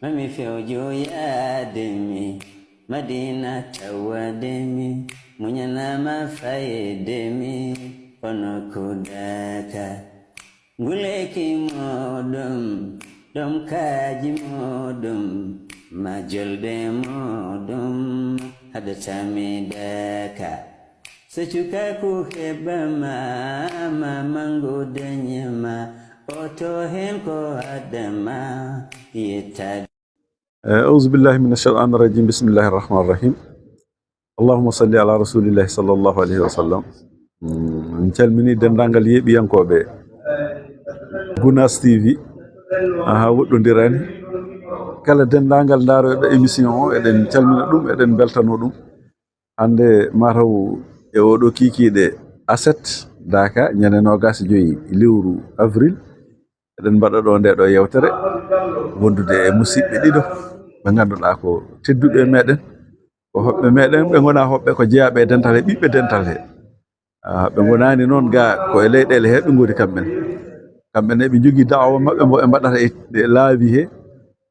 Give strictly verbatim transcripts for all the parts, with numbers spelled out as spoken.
Mami fewjo yaade mi Madina tawade mi, muñanama fayde mi, kono ko daka. Nguleki moɗum, ɗum kaji moɗum, majolɓe moɗum, haɗata mi daka. So cukaku heɓama, ma mango dañama, oto hen ko adama, yettade. Eh, auzu billahi min ashaitan rajim. Bismillahi rahmani rahim. Allahumma salli ala rasulillahi sallallahu alayhi wa sallam. Mm, en calmini denndaangal yeeɓiyankooɓe Gunas T V. Aha, woɗɗondirani. Kala denndaangal ndaarooɓe émission o, eɗen calmina ɗum, eɗen mbeltano ɗum. Hannde mataw e oɗo kikiiɗe aset, daka, ñande noogas e joyi lewru avril, eɗen mbaɗa ɗo nde ɗo yewtere, wondude e musiɓɓe ɗiɗo, ɓe ngannduɗaa ko tedduɓe e meɗen, ko hoɓɓe meɗen, ɓe ngona hoɓɓe, ko jeyaaɓe e dental he, ɓiɓɓe dental he. Ah, ɓe ngonaani noon ga ko e leyɗeele he ɓe ngoni kamɓe ne. Kamɓe ne ɓe njogii da'awa maɓɓe mbo ɓe mbaɗata e, e laabi he,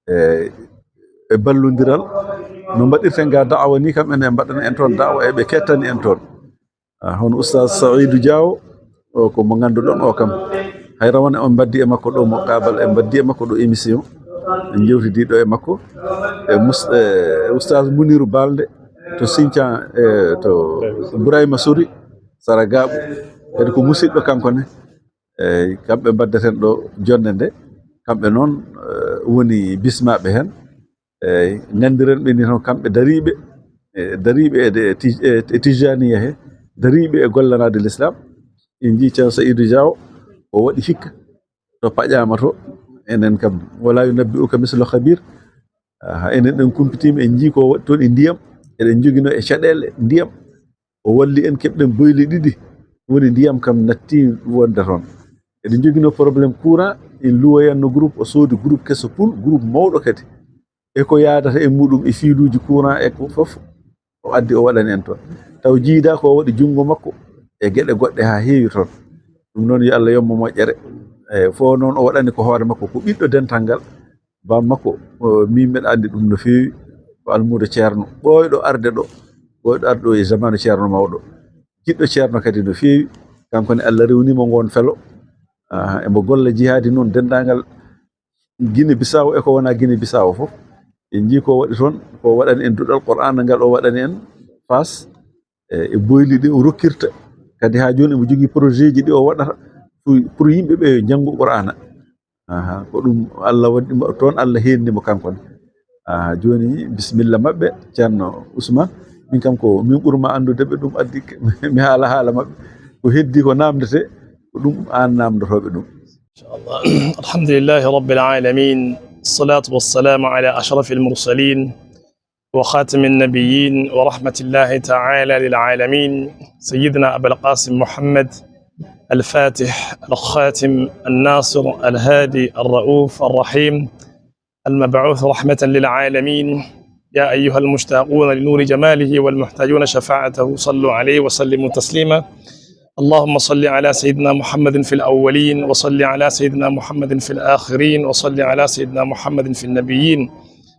e, e ballondiral. No mbaɗirten ga da'awa ni, kamɓe ne mbaɗana en toon da'awa, e ɓe kettani en toon. Ah, hono Oustaz Saïdou Diaw, o ko mo ngannduɗon o kam. Hay rawane on mbaddi e makko ɗo mo kaabal, en mbaddi e makko ɗo émission. En jewtidi ɗo e makko. E Mus-, e Oustaz Mouniru Balde to Sinthiang, e to Bourayma Sori, Sara Gaaɓu. Kadi ko musidɗo kanko ne. Eyyi, kamɓe mbaddeten ɗo jonde nde. Kamɓe noon, eh, woni bismaɓe hen. Eyyi, ngandiren ɓe ni toon, kamɓe dariiɓe, eh, dariiɓe e de-, e tij-, e, e tijaniya he, dariiɓe e gollanaade l'islam. En njii Ceerno Saïdou Diaw, o waɗi hikka to paƴaama to. Enen kam, wala yunabbi'uka mislu khabir. Aha, enen en kumpitiima, en njii ko waɗi toon e ndiyam. Eɗen njoginoo e caɗeele ndiyam. O walli en, keɓɗen boyli ɗiɗi. Woni ndiyam kam natti wonde toon. Eɗen njoginoo problème courant, en luwoyanno groupe, o soodi groupe keso pool, groupe mawɗo kadi. E ko yaadata e muɗum e fiiluuji courant e ko fof, o addi o waɗani en toon. Taw jiida ko o waɗi junngo makko e geɗe goɗɗe haa heewi toon. Ɗum noon yo Allah yommo moƴƴere. E fof noon o waɗani ko hoore makko, ko ɓiɗɗo dental ngal. Bam makko, o, min mbeɗa anndi ɗum no feewi. Ko almuudo ceerno, ɓooyɗo arde ɗo, ɓooyɗo arde ɗo e zamanu ceerno mawɗo. Jiɗɗo ceerno kadi no feewi. Kanko ne Allah rewni mo ngoon felo. Ah, emo golla jihaadi noon denndaangal Guinée Bissau e ko wonaa Guinée Bissau fof. En njii ko waɗi toon, ko waɗani en duɗal Qur'aana ngal o waɗani en Faas, e, e boyli ɗi o rokkirta. Kadi haa jooni emo jogii projet ji ɗi o waɗata pour, pour yimɓe ɓe njanngu Qur'aana. Aha, ko ɗum Allah waɗi mo toon, Allah heenni mo kanko ne. Aha, jooni bisimilla maɓɓe, Ceerno Ousmane. Min kam ko min ɓurma anndude ɓe, ɗum addi mi haala haala maɓɓe. Ko heddi ko naamndete, ko ɗum aan naamndotooɓe ɗum. إن شاء الله. الحمد لله رب العالمين. الصلاة والسلام على أشرف المرسلين وخاتم النبيين ورحمة الله تعالى للعالمين، سيدنا أبا القاسم محمد الفاتح الخاتم الناصر الهادي الرؤوف الرحيم، المبعوث رحمة للعالمين. يا أيها المشتاقون لنور جماله والمحتاجون شفاعته، صلوا عليه وسلموا تسليما. اللهم صل على سيدنا محمد في الأولين، وصل على سيدنا محمد في الآخرين، وصل على سيدنا محمد في النبيين،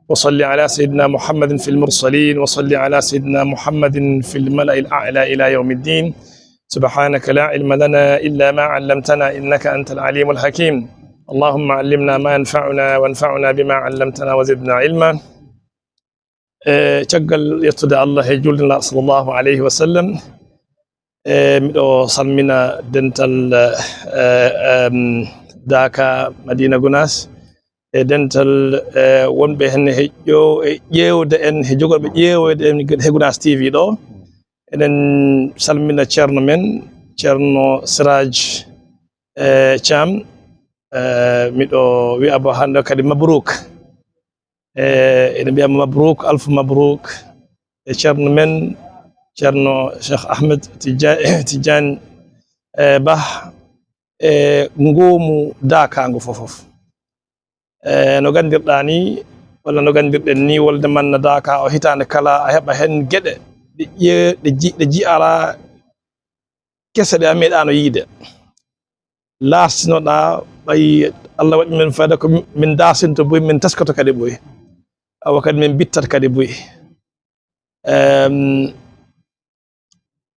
وصل على سيدنا محمد في المرسلين، وصل على سيدنا محمد في الملأ الأعلى إلى يوم الدين. سبحانك لا علم لنا إلا ما علمتنا إنك أنت العليم الحكيم. اللهم علمنا ما ينفعنا وانفعنا بما علمتنا وزدنا علما. E caggal yettude Allah e julde Nulaaɗo sallallahu alayhi wa sallam, e miɗo salmina dental, e, em, Daaka Madina Gunaas, e dental, e, wonɓe heen he ƴeew-, e ƴeewde en, he jogorɓe ƴeewoyde en he Gunaas T V ɗo. Eɗen salmina ceerno men, Ceerno Siraaj, e, Caam. E, miɗo wiya bo hannde kadi mabruk. E, ene mbiya mabruk, alfu mabruk. E ceerno men, Ceerno Cheikh Ahmed Tija-, Tidiane, e, Bah, e ngoomu Daaka ngu fof fof. E, no nganndirɗaa ni, walla no nganndirɗen ni, wolde manna Daaka o hitaande kala, a heɓa heen geɗe ɗe ƴe-, ɗe ji-, ɗe ji'araa kese, ɗe a meeɗaano yiide. Laastinoɗaa, ɓay Allah waɗi men fayda ko min daasinto boy, min taskoto kadi boy. Awa kadi min bittat kadi buy. Em,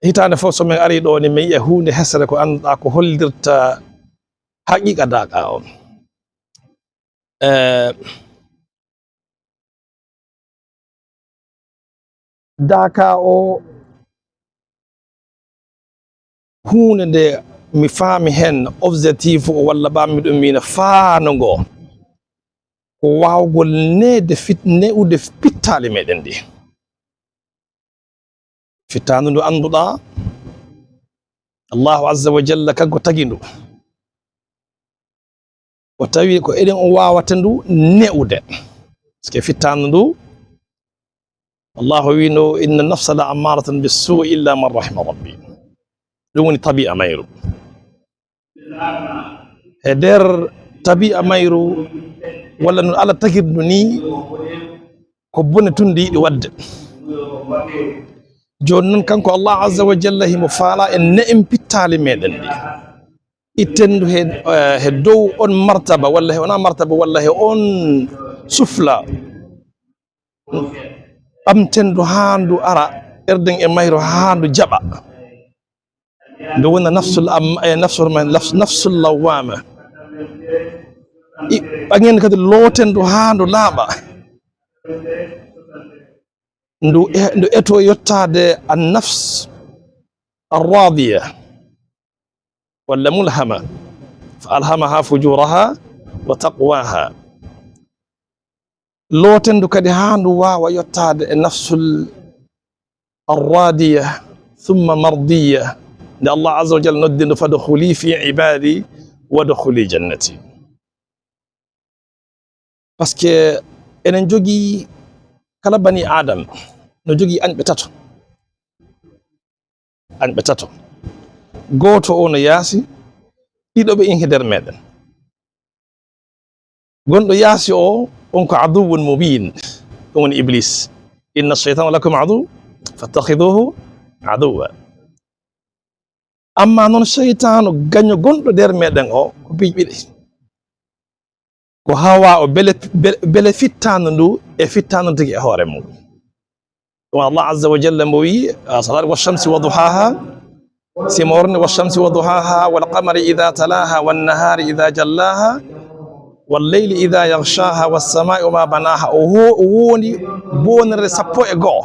hitaande fof so min ari ɗo ni, min yiya huunde hesere ko annduɗaa ko hollirta haqiqa daaka on. Eh, daaka o huunde nde mi faami heen objectif o walla ɓammi ɗum mina faano ngo ko waawgol neede fit-, ne'ude pittaali meɗen ɗi. Fittaandu ndu annduɗaa, Allahu azza wa jalla kanko tagi ndu. O tawi ko eɗen o waawata ndu ne'ude. Parce que fittaandu ndu, Allahu wiino, "Inna nafsa la ammaratan bissu'i illa man rahima rabbi." Ɗum woni tabi'a mayru. E nder tabi'a mayru, walla no Allah tagirdu ni, ko bone tun nde yiɗi waɗde. Jooni noon, kanko Allah azza wa jalla himo faala en ne'en pittaali meɗen ɗi. Itten ndu he, eh, he dow on martaba, walla he wona martaba, walla he on sufla. Ɓamten ndu haa ndu ara, erden e mayru haa ndu jaɓa. Ndu wona nafsul am-, eh, nafsul ma-, nafs-, nafsul lawwama. I, ɓaŋen kadi looten ndu haa ndu laaɓa. Ndu e-, ndu eto yottaade an nafs arradiya walla mulhama. Fa alhamaha fujuraha wa taqwaha. Looten ndu kadi haa ndu waawa yottaade e nafsul arradiya, thumma mardiya. Nde Allah azza wa jalla noddi ndu, "Fadkhuli fi ibadi, wadkhuli jannati." Parce que enen jogii, kala bani Adam no jogii añɓe tato. Añɓe tato. Gooto o no yaasi, ɗiɗo ɓe inke nder meɗen. Gonɗo yaasi o, on ko aduwwun mubin, ɗum woni Iblis. "Inna shaytana lakum aduw, fattakhiduhu aduwwa." Amma noon, seytaanu gaño gonɗo nder meɗen o, ko piiji ɗiɗi. Ko hawa o bele, bele, bele fittaandu ndu e fittaandu tigi e hoore mum. Ɗum Allah azza wa jalla mbo wi, a, salat wa shamsi wa duhaha, si morni wa shamsi wa duhaha, wal qamari idha talaha, wan nahari idha jallaha, wal layli idha yaghshaha, was samai wa ma banaha. O wo-, o wondi bonere sappo e go'o.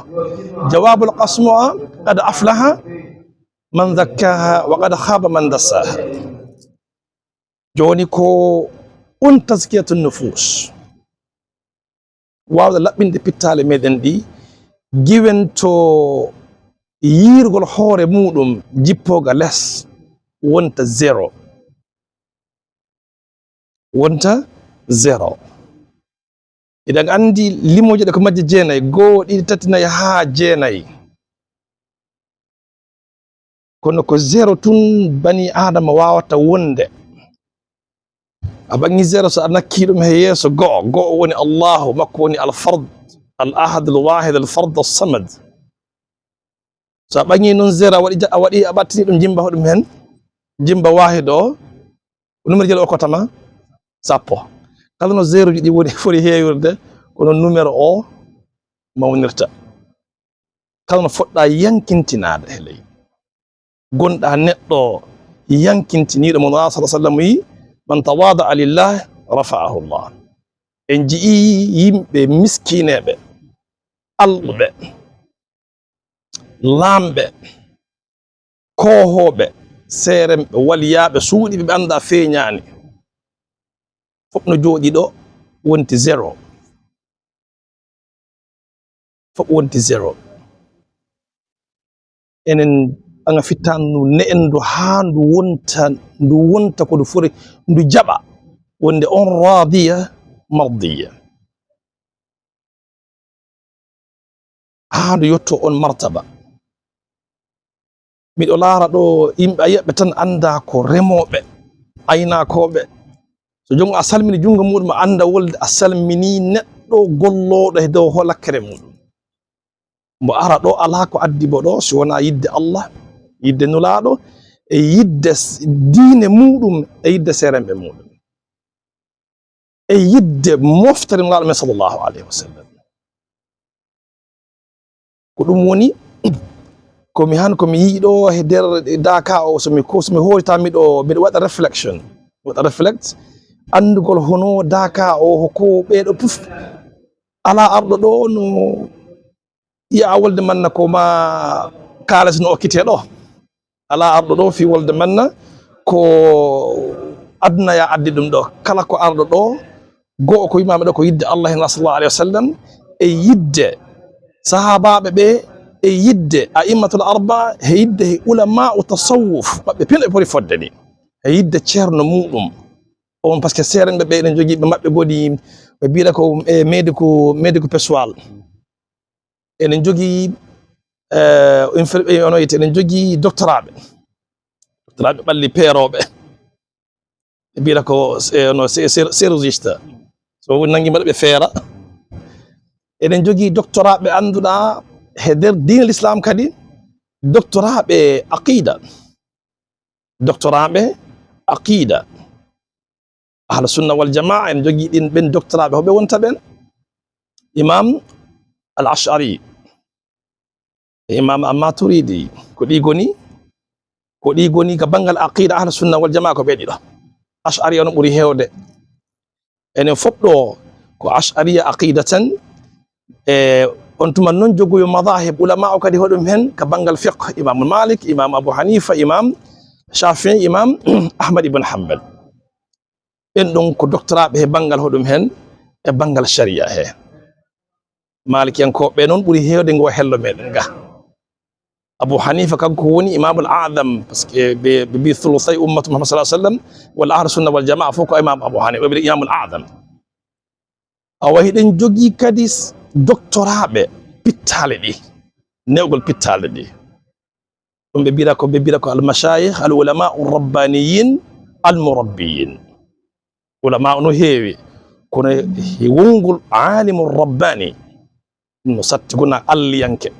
Jawabul qasmu a, qad aflaha man zakkaha wa qad khaba man dassaha. Jooni ko on tazkiyatun nufus. Waawde laɓɓinde pittaale meɗen ɗi, giwen to yiirgol hoore muɗum jippooga les wonta zéro. Wonta zéro. Eɗen anndi limooje ɗe ko majje jeenayi, goo, ɗiɗi, tati, nayi haa jeenayi. Kono ko zéro tun bani Aadama waawata wonde. A ɓaŋi zéro, so a nakki ɗum he yeeso go'o, go'o woni Allahu, makko woni Al-Fard, Al-Ahad, Al-Wahid, Al-Fard, As-Samad. So a ɓaŋi noon zéro, a waɗi ja-, a waɗi, a ɓattini ɗum jimba hoɗum hen, jimba wahid o, ko numéro jel o okkata ma? Sappo. Kala no zéro ji ɗi woni foti heewirde, ko noon numéro o mawnirta. Kala no fotɗa yankintinaade he ley. Gonɗa neɗɗo yankintiniiɗo mo Nulaaɗo sallallaahu alayhi wa sallam wi, "Man tawaada'a lillaahi rafa'ahu Allaah." En ji'i yimɓe miskineeɓe, alɗuɓe, laamɓe, koohooɓe, seeremɓe, waliyaaɓe, suuɗiiɓe, ɓe anndaa feeñaani. Fof no jooɗii ɗo, wonti zéro. Fof wonti zéro. Enen ɓaŋa fittaandu ndu, ne'en ndu haa ndu wonta, ndu wonta ko ndu foti, ndu jaɓa wonde on raadiya mardiya. Haa ndu yotto on martaba. Miɗo laara ɗo yimɓe, a yi'at ɓe tan anndaa ko remooɓe, aynakooɓe. So joom a salmini junngo muɗum, a annda wolde a salmini neɗɗo gollooɗo e dow holakkere muɗum. Mbo ara ɗo alaa ko addi mbo ɗo, si wonaa yidde Allah, yidde Nulaaɗo, e yidde s-, diine muɗum, e yidde seeremɓe muɗum. E yidde moftere Nulaaɗo men sallallaahu alayhi wa sallam. Ko ɗum woni, ko mi han, ko mi yi'i ɗo he nder Daka o, so mi, ko so mi hoorita miɗo, miɗo waɗa reflection, waɗa reflect, anndugol hono Daka o, ko ɓeeɗo puf, alaa arɗo ɗo no yi'a wolde manna ko ma kaalis no okkitee ɗo. Alaa arɗo ɗo fii wolde manna ko aduna ya addi ɗum ɗo. Kala ko arɗo ɗo, go'o ko imaam ɗo ko yidde Allah en sallallahu alayhi wa sallam, e yidde sahaabaaɓe ɓe, e yidde a'immatul arba, e yidde he ulama'u tasawuf, maɓɓe pino e pori fodde ni. E yidde ceerno muɗum. On, parce que seerenɓe ɓe enen jogii ɓe maɓɓe goni, ɓe mbiɗa ko, e, médico, médico pessoal. Enen jogii, eh, infir-, eh, ono wiyete, enen jogii doctoraaɓe. Doctoraaɓe ɓalli peerooɓe. Ɓe mbiɗa ko, eh, ono, sé-, sé-, chirurgiste. So woni nangi mbaɗa ɓe feera. Enen jogii doctoraaɓe annduɗaa he nder diine l'islam kadi, doctoraaɓe aqida. Doctoraaɓe aqida. Ahlu sunna wal jamaa, en jogii ɗin, ɓen doctoraaɓe, hoɓe wonta ɓen? Imam al Ash'ari, e Imam al Maturidi, ko ɗi goni, ko ɗi goni ka banngal aqida ahlu sunna wal jamaa, ko ɓe ɗiɗo. Ash'ari on ɓuri heewde. Enen fof ɗo ko Ash'ariya aqida tan, e on tuma noon jogoyo madahib ulama o kadi hoɗum hen ka banngal fiqh, Imam Malik, Imam Abu Hanifa, Imam Shafi'i, Imam Ahmad ibn Hanbal. Ɓen ɗon ko doctoraaɓe he banngal hoɗum hen e banngal sharia he. Maalikiyankooɓe ɓe noon ɓuri heewde ngo hello meɗen ga. Abu Hanifa kanko woni Imamul A'zam, parce que ɓe, ɓe mbi thuluthai ummatu Muhammad sallallahu alaihi wasallam, walla ahlu sunna wal jamaa fof ko Imam Abu Hanifa, ɓe mbi Imamul A'zam. Awa hiɗen jogii kadi s-, doctoraaɓe pittaale ɗi, newgol pittaale ɗi. Ɗum ɓe mbira ko, ɓe mbira ko al mashayikh, al ulama ar rabbaniyin, al murabbiyin. Ulama no heewi, kono he wongol alimu rabbani, ɗum no satti gona alliyanke.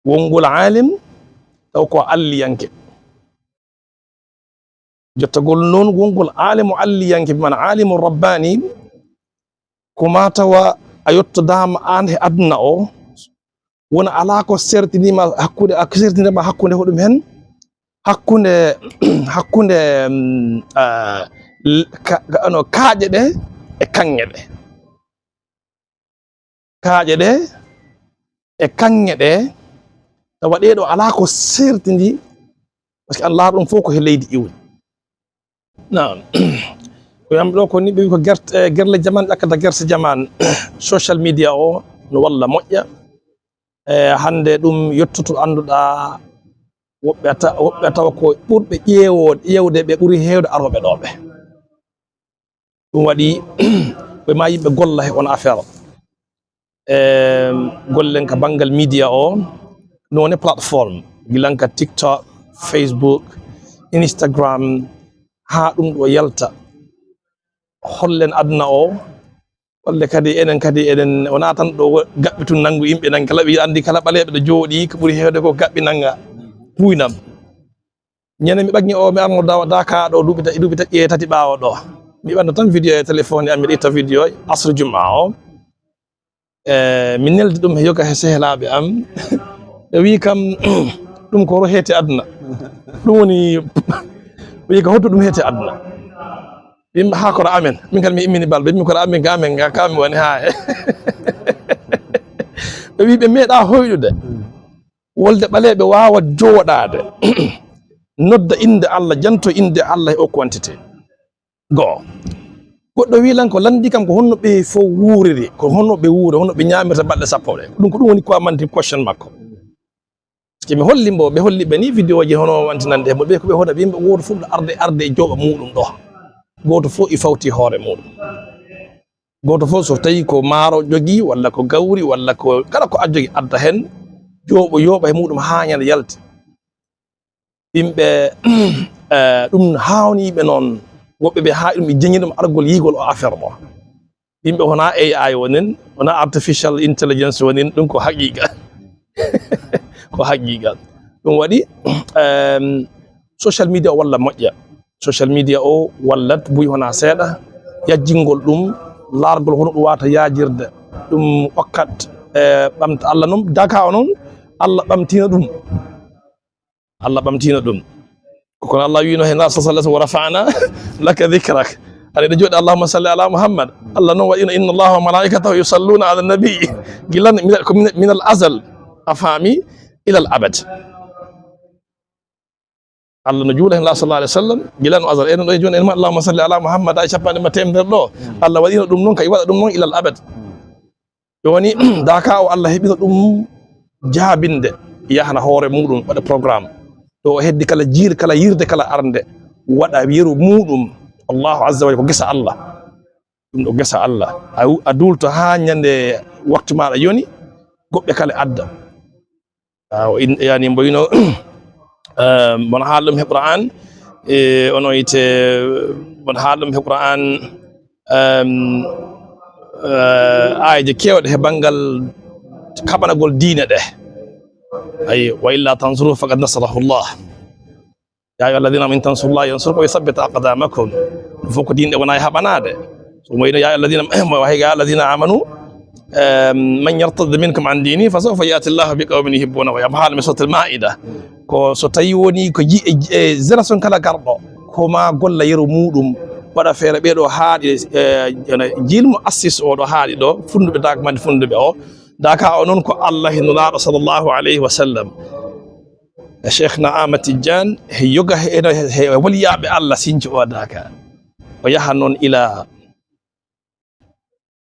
Wongol alim, taw ko alliyanke. Jottagol noon wongol alimu alliyanke, bi maana alimu rabbani, ko ma tawa a yottodaama aan he aduna o, wona alaa ko sertiniima hakkunde, a sertiniima hakkunde hoɗum hen? Hakkunde, hakkunde, mm, ah, l-, ka-, ka-, ano, kaaƴe ɗe e kaŋŋe ɗe. Kaaƴe ɗe e kaŋŋe ɗe, tawa ɗee ɗoo alaa ko sertindi, parce que an laar ɗum fof ko he leydi iwri. Naam. Ko yam ɗo ko ni ɓe wi ko gert-, eh, gerle jaman ƴakkata gerte jaman. Social media o no walla moƴƴa. Eh, hannde ɗum yottoto annduɗaa woɓɓe a ta-, woɓɓe a tawa ko ɓurɓe ƴeewo-, ƴeewde ɓe ɓuri heewde arooɓe ɗo ɓe. Ɗum waɗi ɓe ma yimɓe golla he on affaire. Em, gollen ka banngal media o, noone plateforme, gilan ka TikTok, Facebook, Instagram, haa ɗum ɗo yalta. Hollen aduna o, holde kadi enen kadi eɗen, wonaa tan ɗo gaɓɓe tun nanngu yimɓe nan kala, ɓe anndi kala ɓaleeɓe ɗo jooɗi, ko ɓuri heewde ko gaɓɓe nannga puynam. Ñande mi ɓangi o, mi arno dawa, daka ɗo duuɓi ta-, duuɓi ta-, e tati ɓaawo ɗo. Mi ɓanno tan vidéo e téléphone am, miɗo itta vidéo asru juma o. E, mi neldi ɗum he yoga he sehelaaɓe am. Ɓe wi kam, ɗum ko rohete aduna. Ɗum woni, ɓe wi ko hoto ɗum hete aduna. Yimɓe haa kono amen. Min kan mi immini balɗe, min kono amen, ga amen, ga ka mi woni haa. Ɓe wi ɓe meeɗa hoyɗude. Wolde ɓaleeɓe waawa jooɗaade, nodda innde Allah, janto innde Allah e o quantité. Goo. Goɗɗo wi lan ko lanndi kam ko honno ɓe fof wuuriri, ko honno ɓe wuuri, honno ɓe ñaamirta balɗe sappo ɗe. Ɗum ko ɗum woni ko amanti question makko. Parce que mi holli mbo, ɓe holli ɓe ni vidéo ji hono wantinande mo, ɓe ko ɓe hoda yimɓe gooto fof ɗo arde, arde e jooɓa muɗum ɗo. Gooto fof e fawti hoore muɗum. Gooto fof so tawi ko maaro jogii, walla ko gawri, walla ko kala ko a jogii adda heen, jooɓo yooɓa e muɗum haa ñande yalti. Yimɓe, eh, ɗum haawniiɓe noon, woɓɓe ɓe haa ɗum e jeñi ɗum argol yiigol o affaire mo. Yimɓe wonaa A I wonin, wonaa artificial intelligence wonin, ɗum ko haqiiqa. Ko haqiiqa. Ɗum waɗi, em, social media o walla moƴƴa. Social media o wallat buy wonaa seeɗa, yajjingol ɗum, laargol hono ɗum waata yaajirde, ɗum okkat E, ɓamta Allah noon, daka o noon, Allah ɓamtina ɗum. Allah ɓamtina ɗum. Ko kono Allah wiino heen, Rasul sallallahu alaihi wasallam, "Wa rafa'na laka dhikrak." Aɗa ene jooɗi, "Allahumma salli ala Muhammad." Allah noon waɗino, "Inna Allaha wa malaikatahu yusalluna ala nabi." Gilan min, ko min, min al azal, a faami, ila al abad. Allah no juula heen, la sallallahu alaihi wasallam, gila no azal. Enen ɗo e jooni, en ma, "Allahumma salli ala Muhammad", ay capanɗe ma teemedere ɗo. Allah waɗino ɗum noon, kay waɗa ɗum noon ilal abad. Jooni, daka o Allah heɓino ɗum jaabinde, yahana hoore muɗum, waɗa programme. Ɗo o heddi kala jiil, kala yirde, kala arde, waɗa yeru muɗum. Allahu azza wa jalla, ko gesa Allah. Ɗum ɗo gesa Allah. A wu-, a duulto haa ñande waktu maaɗa yoni, goɓɓe kala adda. Ah, o in-, yani, mbo ino, eh, mbono haala ɗum he Qur'an, e ono ite, mbono haala ɗum he Qur'an, em, eh, aayeeje keewɗe he banngal kaɓanagol diine ɗe. Ayi, "Wa illa tansuru faqad nasarahu Allah." "Ya ayyuha alladhina amanu in tansurullaha yansurkum wa yuthabbit aqdamakum." Ɗum fof ko diine ɗe wona e haɓanaade. So mo wino, "Ya ayyuha alladhina", mo wayi, "Ya alladhina amanu, em, man yartadda minkum an dinihi fa sawfa ya'ti Allahu bi qawmin yuhibbunahu." Yam haala mi suratul Maida. Ko so tawi woni ko ji-, e, e génération kala garɗo, ko ma golla yeru muɗum, waɗa feere ɓe ɗo haaɗi, e, ene jiilmo assis o ɗo haaɗi ɗo, funduɓe dak mande funduɓe o. Daka o noon ko Allah e Nulaaɗo sallallahu alayhi wa sallam. E Cheikhna Ahmad Tidiane, he yoga, he, he, he waliyaaɓe Allah sinci o daka. O yaha noon ila,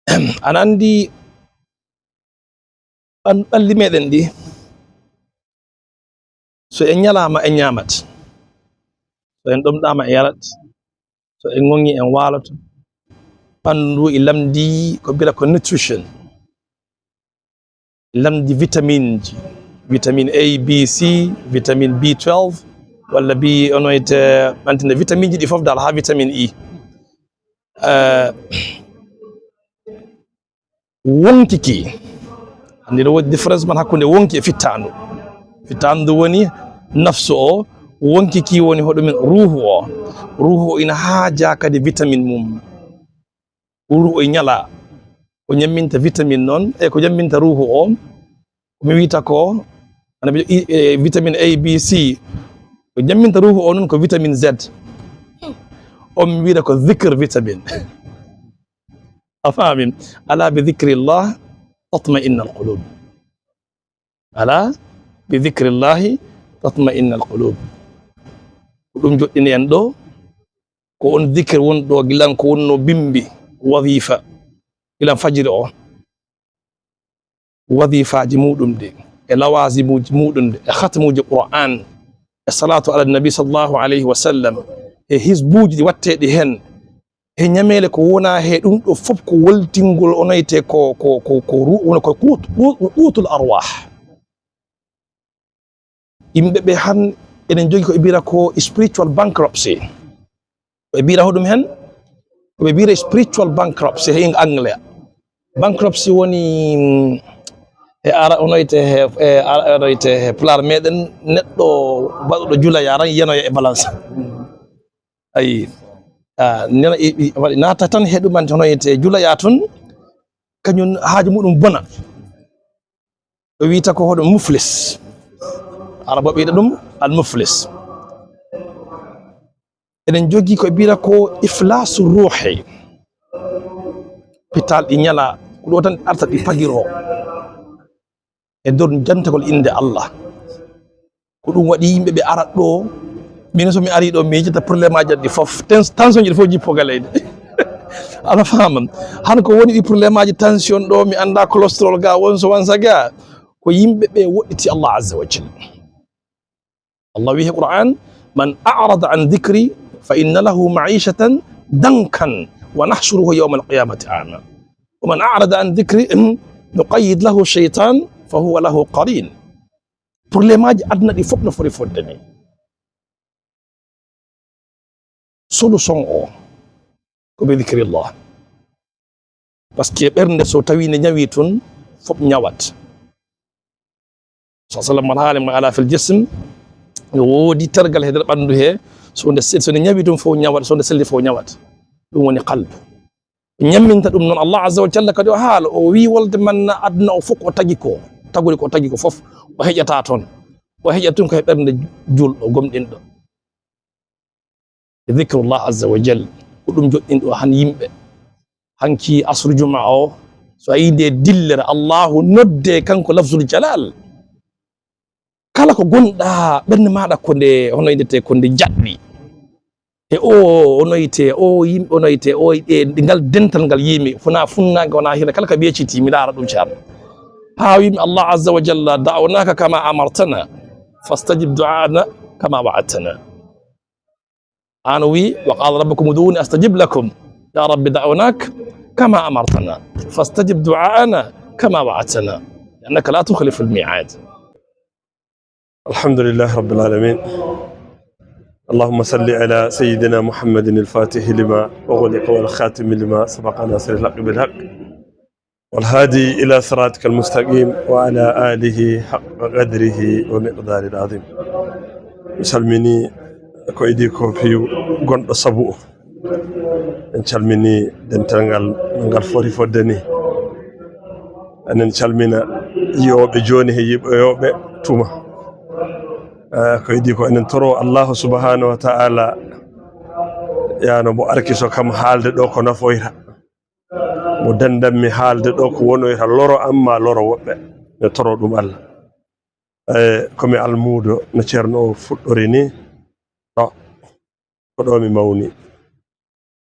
aɗa anndi ɓan-, ɓalli meɗen ɗi, so en ñalaama en ñaamat, so en ɗomɗaama en yarat, so en ŋoŋi en waaloto. Ɓanndu e lamndi ko mbiyata ko nutrition. Lamndi vitamine ji, vitamine A, B, C, vitamine B twelve, walla bi onoyte ɓantinde vitamine ji ɗi fof dal, haa vitamine E. Eh, wonki ki, anndi no woodi différence man hakkunde wonki e fittaandu. Fittaandu woni nafsu o, wonki ki woni hoɗumen ruuhu o. Ruuhu o ina haaja kadi vitamine mum. Ruuhu o e ñala, ko ñamminta vitamine noon, e ko ñamminta ruuhu o, ko mi wiyta ko, ana mbiya i-, e, vitamine A, B, C, ko ñamminta ruuhu o noon ko vitamine Z. On mi wiyta ko zikr vitamine. A faami? "Ala bi zikrillah tatma'innal qulub." "Ala bi zikrillahi tatma'innal qulub." Ko ɗum joɗɗini en ɗo, ko on zikir won ɗo gilan ko wonno bimbi wazifa, gilan fajiri o, wazifaaji muɗum ɗi, e lawazimuuji muɗum ɗi, e khatmuuji Qur'an, e salatu ala nabi sallallahu alayhi wa sallam, e hizbuuji ɗi watteɗi hen, e ñameele ko wona he ɗum ɗo fof ko woltingol onoyte ko, ko, ko, ko ru-, wona ko quut-, quut-, quutul arwah. Yimɓe ɓe han enen jogi ko ɓe mbiyata ko spiritual bankruptcy. Ko ɓe mbiyata hoɗum hen? Ko ɓe mbiyata spiritual bankruptcy he eng-, anglais. Bankruptcy woni, mm, e ara-, onoyte he, e ara-, onoyte he pulaar meɗen neɗɗo baɗɗo julaya tan yanoya e balance. Ayi, ah, nena i, i, waɗi naata tan he ɗum, an hono wiyete julaya tun, kañum haaju muɗum bona. O wiyta ko hoɗum muflis. Arabo ɓeyda ɗum al muflis. Eɗen jogii ko ɓe mbiyata ko iflasu ruuhi. Pital ɗi ñala, ko ɗo tan ɗi arta ɗi pagiro. E nder jantagol innde Allah. Ko ɗum waɗi yimɓe ɓe arat ɗo, min so mi ari ɗo, mi yejjata problème aji ɗi fof, tens-, tension ji ɗi fof jippo ga leydi. Aɗa faama? Han ko woni ɗi problème aji tension ɗo, mi annda cholestérol ga, won so wansa ga, ko yimɓe ɓe woɗɗiti Allah azza wa jalla. Allah wi he Qur'an, "Man a'rada an dhikri fa inna lahu ma'ishatan dankan wa nahshuruhu yawmal qiyamati a'ma. Wa man a'rada an dhikri, nuqayyid lahu shaytan fa huwa lahu qarin." Problème aji aduna ɗi fof no foti fodde ni. Solution o, ko bi dhikrillah. Parce que ɓernde so tawi ne ñawi tun, fof ñawat. Sa sallam man haali ma ala fil jism, no woodi tergal he nder ɓanndu he, so nde sel-, so nde ñawi tun fof ñawat, so nde selli fof ñawat. Ɗum woni qalb. Ñamminta ɗum noon, Allah Azza wa Jalla kadi o haala, o wii wolde manna aduna o fof ko tagi ko, tagori ko tagi ko fof, o heƴata toon. O heƴat tun ko he ɓernde juulɗo, gomɗinɗo. Zikrullah Azza wa Jalla, ko ɗum joɗɗinɗo han yimɓe. Hanki asru juma o, so a yiide dillere, Allahu nodde kanko lafzul jalal. Kala ko gonɗa ɓernde maɗa ko nde, hono wiɗete, ko nde jaɗɗi. E o, o noyte, o yimɓe, o noyte, o, e ngal dental ngal yimi, funa funnaange, wona hina, kala ka ɓeeciti, mi laara ɗum ceerno. Haa wimi, Allah Azza wa Jalla, "Da'awnaka kama amartana, fastajib du'aana kama wa'adtana." An wi, "Wa qala rabbukum ud'uni astajib lakum." Ya Rabbi, da'awnaka kama amartana, fastajib du'aana kama wa'adtana, li'annaka la tukhlifu al-mi'ad. الحمد لله رب العالمين. اللهم صل على سيدنا محمد الفاتح لما أغلق والخاتم لما سبق ناصر الحق بالحق والهادي إلى صراطك المستقيم وعلى آله حق قدره ومقداره العظيم. Mi salmini ko idii ko piiw gonɗo sabu o. En calmini dental ngal no ngal foti fodde ni. Enen calmina yiyooɓe jooni he yiɓoyooɓe tuma. Eh, ko idii ko enen toro Allahu subhanahu wa ta'ala, yaano mbo arkiso kam haalde ɗo ko nafoyra. Mo dandanmi haalde ɗo ko wonoyra loro am ma loro woɓɓe. Mi toro ɗum Allah. Eh, ko mi almuudo no ceerno o fuɗɗori ni. Ɗo, ko ɗo mi mawni.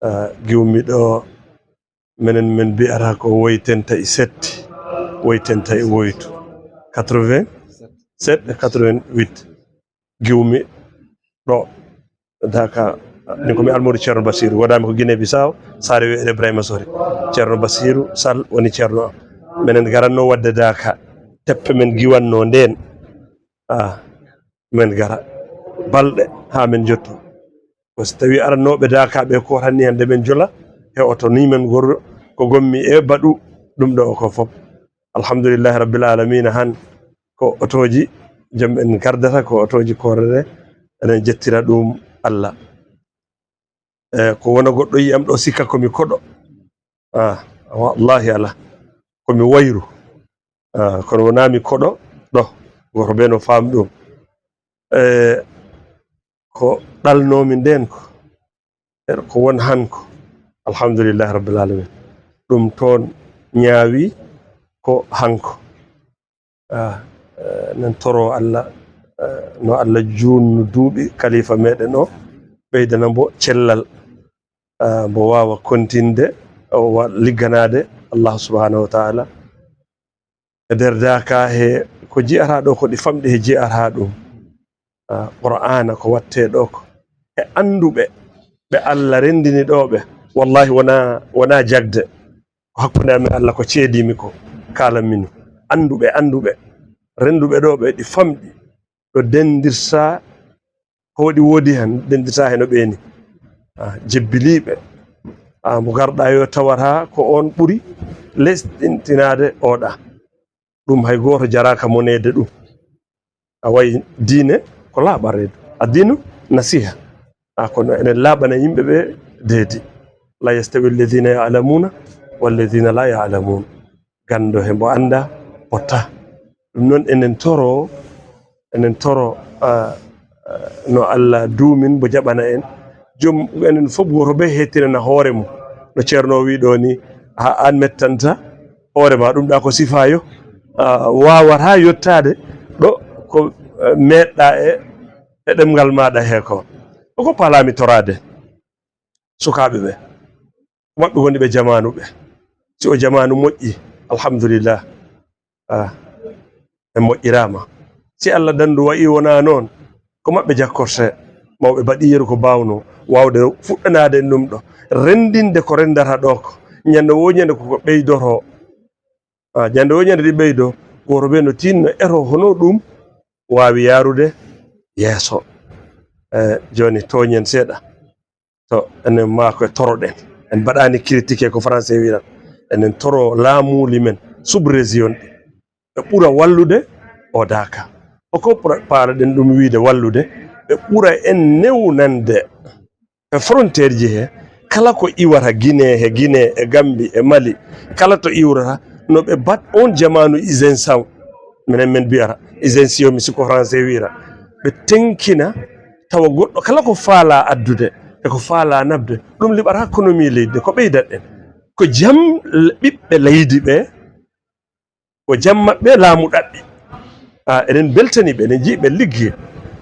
Ah, giwmi ɗo, menen men mbiyata ko woytenta e setti, woytenta e woytu. Quatre-vingt-sept e quatre-vingt-huit. Giwmi ɗo, Daka, min ko mi almuudo Ceerno Basiru, woodami ko Guinée Bissau, saare wiyeteeɗo Ibrahima Sori. Ceerno Basiru Sall woni ceerno am. Menen garanno wadde Daka, teppe men giwanno nden. Ah, men gara balɗe haa men jotto. Ko so tawi arannooɓe Daka ɓe ko tan ni hannde men jola he oto ni men gorro ko gommi e baɗu ɗum ɗo ko fof. Alhamdulillahi Rabbil Alamina han ko otooji jom en gardata ko otooji korere enen jettira ɗum Allah. E ko wona goɗɗo yiyam ɗo sikka ko mi koɗo. Ah, wallahi ala. Ko mi wayru. Ah, kono wona mi koɗo ɗo. Goto be no faam ɗum. E ko ɗalnomi nden ko. E ko won hanko. Alhamdulillahi Rabbil Alamin. Ɗum toon ñaawi ko hanko. Ah, eh, nen toro Allah, eh, no Allah juunno duuɓi kalifa meɗen o, ɓeydana mbo cellal, ah, mbo waawa kontinde, o wa-, ligganaade Allah subhanahu wa ta'ala. E nder Daka he ko ji'ata ɗo ko ɗi famɗi he ji'ata ɗum. Ah, Qur'aana ko watte ɗo ko. E annduɓe, ɓe Allah renndini ɗo ɓe. Wallahi wona, wona jagde. Ko hakkunde amin Allah ko ceedimi ko. Kaalanmi no. Annduɓe, annduɓe. Rennduɓe ɗo ɓe ɗi famɗi. Ɗo denndirta ko waɗi woodi heen, denndirta heen o ɓeeni. Ah, jebbiliiɓe. Ah, mo garɗa yo tawata ko on ɓuri lesɗintinaade oɗa. Ɗum hay gooto jaraaka moneede ɗum. A wayi diine ko laaɓa reedu. A diinu nasiha. Ah, kono enen laaɓana yimɓe ɓe deedi. La yastawi alladhina ya'lamuna walladhina la ya'lamun. Ganndo he mbo annda potta. Ɗum noon enen toro, enen toro, ah, ah, no Allah duumin mbo jaɓana en. Joom enen fof gooto ɓe heettinana hoore mum. No Ceerno o wii ɗo ni, haa aan mettanta hoore ma, ɗum ɗa ko sifaayo, ah, waawata yottaade ɗo ko, eh, meeɗɗa e, e ɗemngal maaɗa he ko. Ko ko paalaami toraade sukaaɓe ɓe. Ko maɓɓe woni ɓe jamaanu ɓe. Si o jamaanu moƴƴi, alhamdulillah. Ah, en moƴƴiraama. Si Allah danndu wayi wonaa noon, ko maɓɓe jakkorte. Mawɓe mbaɗi yeru ko baawnoo, waawde fuɗɗanaade en ɗum ɗo. Renndinde ko renndata ɗo ko. Ñande woo ñande ko ko ɓeydoroo. Ah, ñande woo ñande ɗi ɓeydoo. Gooto ɓe no tiinno eto hono ɗum waawi yaarude yeeso. Eh, jooni tooñen seeɗa. To enen maa ko e toroɗen. En mbaɗaani critiqué ko français wiiran. Enen toro laamuuli men, sous-région ɗi. Ɓe ɓura wallude o Daka. Ko ko pra-, paalaɗen ɗum wiide wallude, ɓe ɓura en newnande. E frontière ji he, Kala ko iwata Guinée, he Guinée, e Gambie, e Mali, kala to iwrata, no ɓe mbaɗ oon jamaanu hygiène san, minen min mbiyata hygiène sio, mi sikko français wiyata. Ɓe teŋkina, tawa goɗɗo kala ko faalaa addude e ko faalaa naɓde, ɗum liɓata kono mi leydi ndi. Ko ɓeydat en, ko jam l-, ɓiɓɓe leydi ɓe, ko jam maɓɓe laamu ɗaɓɓi. Ah, eɗen mbeltanii ɓe, eɗen njiɗi ɓe ligge.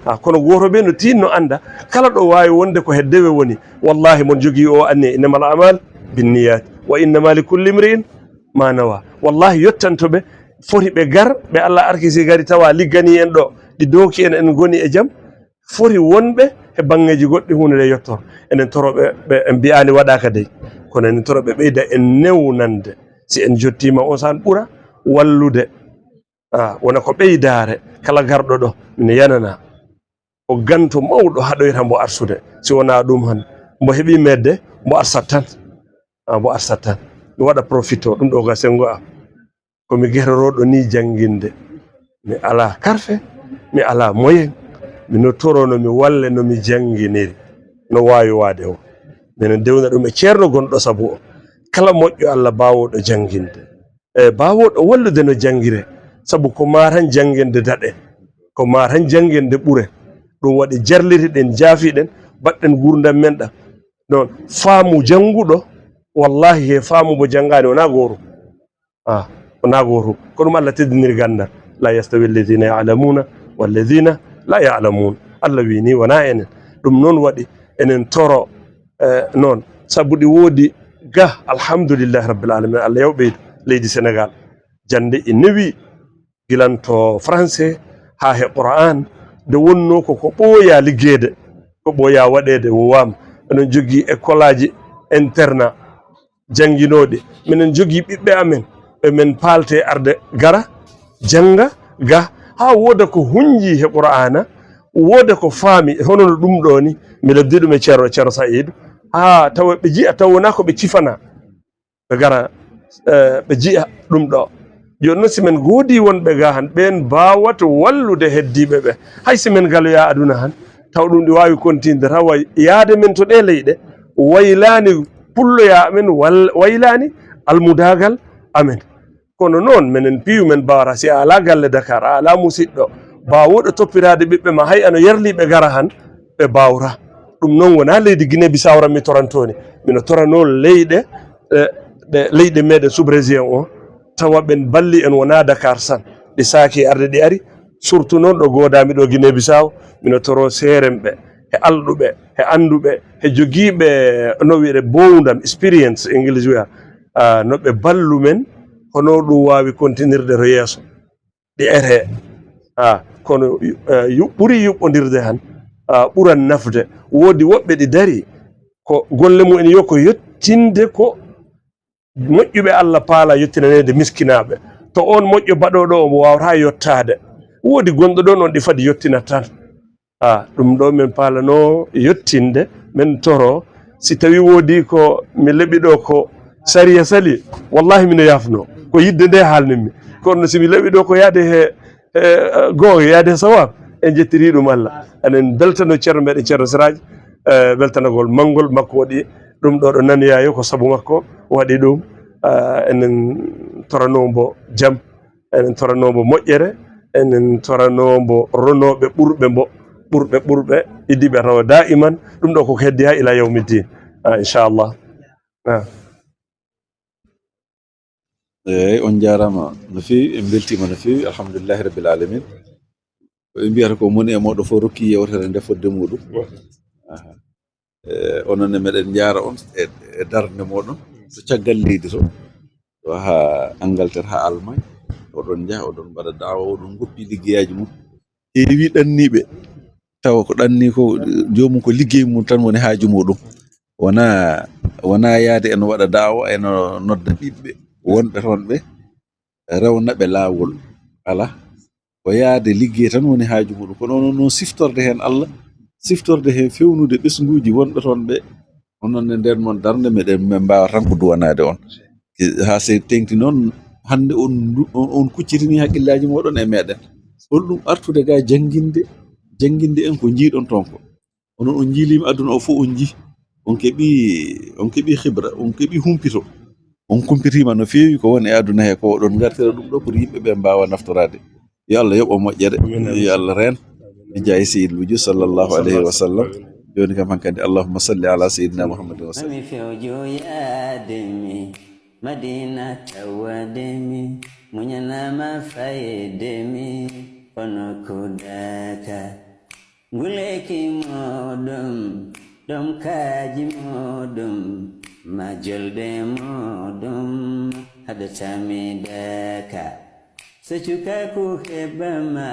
Ah, kono gooto ɓe no tiinno annda, kala ɗo waawi wonde ko he dewe woni. Wallahi, mon jogii o anniya, innamal a'malu binniyat, wa innama li kulli imri'in ma nawa. Wallahi, yottanto ɓe, foti ɓe gar, ɓe Allah arkisi gari tawa ligganii en ɗo, ɗi dooki en, en ngoni e jam. Foti wonɓe he baŋŋeeji goɗɗi huunde nde yottor. Enen toro ɓe, ɓe en mbiyaani waɗaaka dey, kono enen toro ɓe ɓeyda en newnande. Si en jottiima on saan ɓura wallude. Ah, wona ko ɓeydaare kala garɗo ɗo, mine yanana. Ko ganto mawɗo haɗoyta mbo arsude. Si wonaa ɗum han, mbo heɓi medde, mbo arsat tan. Ah, mbo arsat tan. Mi waɗa profito, ɗum ɗo ga senngo am. Ko mi gerorooɗo ni jannginde. Mi alaa karfe, mi alaa moyen. Mino toro no mi walle no mi jannginiri, no waawi waade o. Minen dewna ɗum e ceerno gonɗo sabu o. Kala moƴƴo Allah baawooɗo jannginde. E baawooɗo wallude no janngire. Sabu ko maa tan jannginde daɗe. Ko maa tan jannginde ɓure. Ɗum waɗi jarlitiɗen, jaafiɗen, mbaɗɗen nguurndam men ɗam. Noon, faamu jannguɗo, wallahi he faamu mo janngaani wonaa gooru. Ah, wonaa gooru. Ko ɗum Allah teddiniri ganndal. La yastawi alladhina ya'lamuna walladhina la ya'lamun. Allah wiyi ni wonaa enen. Ɗum noon waɗi enen toro, eh, noon. Sabu ɗi woodi ga, alhamdulillahi rabbil alamin. Allah yaw ɓeydu leydi Senegal. Jannde e newi, gilan to français haa he Qur'an. Nde wonnoo ko, ko ɓooyaa liggeede, ko ɓooyaa waɗeede, wowaama. Eɗen jogii école aji internat jannginooɗi. Minen jogii ɓiɓɓe amen, ɓe men paalte arde gara, jannga, ga, haa wooda ko hunnjii he Qur'aana, wooda ko faami, hono no ɗum ɗoo ni, mi lobdi ɗum e Ceerno, Ceerno Sa'iidu, haa tawa ɓe njiya, tawa wonaa ko ɓe cifanaa. Ɓe gara, eh, ɓe njiya ɗum ɗoo. Jooni noon, si men ngoodii wonɓe ga han, ɓeen mbaawata wallude heddiiɓe ɓe. Hay si men ngaloyaa aduna han, taw ɗum ɗi waawi kontinde, tawa yaade men to ɗee leyɗe, waylaani pulloyaa amen, wal-, waylaani almudaagal amen. Kono noon, menen piyu men mbaawata, si a alaa galle Dakar, a alaa musiɗɗo baawuɗo toppitaade ɓiɓɓe ma, hay ano yarlii ɓe ngara han, ɓe mbaawata. Ɗum noon wonaa leydi Guinée Bissau tan mi toranto ni. Mino toranoo leyɗe, eh, ɗe, leyɗe meɗen sous-région o, tawa ɓen balli en wonaa Dakar tan. Ɗi saaki arde ɗi ari, surtout noon ɗo goodaami ɗo Guinée Bissau, mino toro seeremɓe, he alɗuɓe, he annduɓe, he jogiiɓe, no wiyete, bowndam, experience, English wiya, ah, no ɓe ballu men, hono ɗum waawi kontinirde to yeeso. Ɗi ete, ah, kono, eh, yu-, ɓuri yuɓɓondirde han, ah, ɓuran nafde. Woodi woɓɓe ɗi dari, ko golle mumen yo ko yettinde ko moƴƴuɓe Allah paala yettinaneede miskinaaɓe. To oon moƴƴo baɗooɗo omo waawata yettaade. Woodi gonɗo ɗoon, oon ɗi fadi yettinat tan. Ah, ɗum ɗo men paalano yettinde, men toro. Si tawi woodi ko mi leɓi ɗo ko sariya sali, wallahi mino yaafno. Ko yidde nde haalnimmi. Kono si mi leɓi ɗo ko yaade he, he, eh, goonga, yaade he sawaab, en jettiri ɗum Allah. Enen beltano Ceerno meɗen Ceerno Siraaji, eh, beltanagol manngol makko waɗi ɗum ɗo, ɗo nanoyaa yo ko sabu makko waɗi ɗum. Ah, enen torano mbo jam, enen torano mbo moƴƴere, enen torano mbo ronooɓe ɓurɓe mbo, ɓurɓe, ɓurɓe, iddiɓe tawa daiman, ɗum ɗo koko heddi haa ila yawmiddin. Ah, inchallah. Ah. Eey, on njaaraama no feewi, en mbeltiima no feewi, alhamdulillahi rabbil alamin. Ko ɓe mbiyata ko moni e mooɗon fof rokki yeewtere nde fodde muuɗum. Aha. E, onon ne meɗen njaara on e, e darnde mooɗon to caggal leydi to. To haa Angleterre, haa Allemagne, oɗon njaha, oɗon mbaɗa daawa, oɗon ngoppi liggeyaaji mum. Heewi ɗanniiɓe, tawa ko ɗanni ko, joomum ko liggey mum tan woni haaju muɗum. Wonaa, wonaa yaade eno waɗa daawa, eno nodda ɓiɓɓe wonɓe toon ɓe, rewna ɓe laawol. Alaa, ko yaade liggey tan woni haaju muɗum. Kono onon noon siftorde heen Allah, siftorde heen fewnude ɓesnguuji wonɓe toon ɓe. Onon ne ndeen mon darnde, meɗen, min mbaawa tan ko duwanaade on. Haa sey teeŋti noon, hannde on ndu-, on, on kuccitini hakkillaaji mooɗon e meɗen. Holɗum artude ga jannginde, jannginde en ko njiiɗon toon ko? Onon on njiiliima aduna o fof on njii. on keɓi, on keɓi khibra, on keɓi humpito, on kumpitiima no feewi ko woni e aduna he, ko oɗon ngartira ɗum ɗo pour yimɓe ɓe mbaawa naftoraade. Yo Allah yoɓ on moƴƴere. Yo Allah reen. Bi jaahi Sayyidil Wujuud sallallahu alayhi wa sallam. Jooni kam hankadi, allahumma salli ala Sayyidina Muhammadin wa sallim. Mami fewjo yaade mi Madina tawade mi, muñanama fayde mi, kono ko daka. Nguleki muɗum, ɗom kaaji muɗum, ma jolde muɗum, haɗata mi daka. So cukaku heɓama,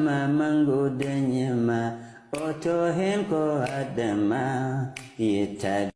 ma mangu dañama, oto hen ko adama, yetta